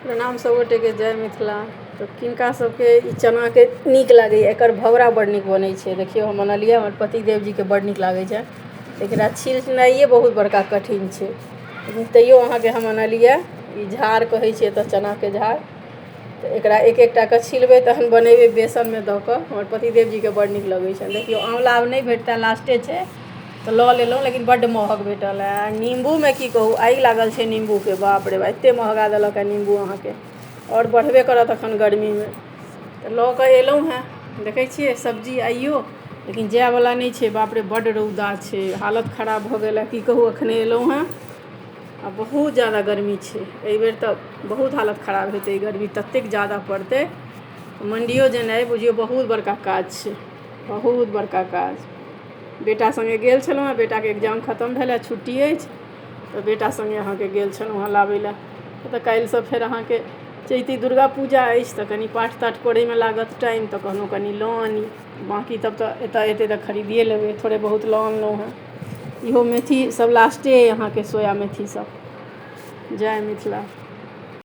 प्रणाम सभगोटेके, जय मिथिला। तऽ किनका सभके ई चनाके नीक लागैए? एकर भौरा बड़ नीक बनै छै। देखियौ, हम अनलियै, हमर पतिदेव जीके बड़ नीक लागै छै। एकरा छिलनाइए बहुत बड़का कठिन छै, लेकिन तैयो अहाँके हम अनलियै। ई झाड़ कहै छै एतऽ, चनाके झाड़। तऽ एकरा एक एकटा के छिलबै, तहन बनेबै बेसनमे दऽ कऽ। हमर पतिदेव जीके बड़ नीक लगै छनि। देखियौ, आँवला आब नहि भेटतै, लास्टे छै तऽ लऽ लेलहुँ, लेकिन बड्ड महग भेटल है। नीम्बूमे की कहू, आगि लागल छै नीम्बूके। बाप रे बाप, एतेक महगा देलक है नीम्बू अहाँके, आओर बढ़बे करत एखन गर्मीमे। तऽ लऽ कऽ एलहुँ हेँ। देखै छियै सब्जी आइयो, लेकिन जायवला नहि छै। बाप रे, बड्ड रौदा छै, हालत खराब भऽ गेल है, की कहू। एखने एलहुँ हेँ आ बहुत ज्यादा गर्मी छै। एहिबेर तऽ बहुत हालत खराब हेतै, गर्मी ततेक ज्यादा पड़तै। मण्डियो जेनाइ बुझियौ बहुत बड़का काज छै, बहुत बड़का काज। बेटा सङ्गे गेल छलहुँ हेँ। बेटाके एग्जाम खतम भेल हँ, छुट्टी अछि, तऽ बेटा सङ्गे अहाँके गेल छलहुँ हेँ लाबै लए। तऽ काल्हिसँ फेर अहाँके चैती दुर्गा पूजा अछि, तऽ कनि पाठ ताठ करैमे लागत टाइम, तऽ कहलहुँ कनि लऽ आनी। बाँकी तब तऽ एतऽ एतै तऽ खरीदिए लेबै। थोड़े बहुत लऽ अनलहुँ हेँ। इहो मेथी सब लास्टे अइ अहाँके, सोया मेथी सब। जय मिथिला।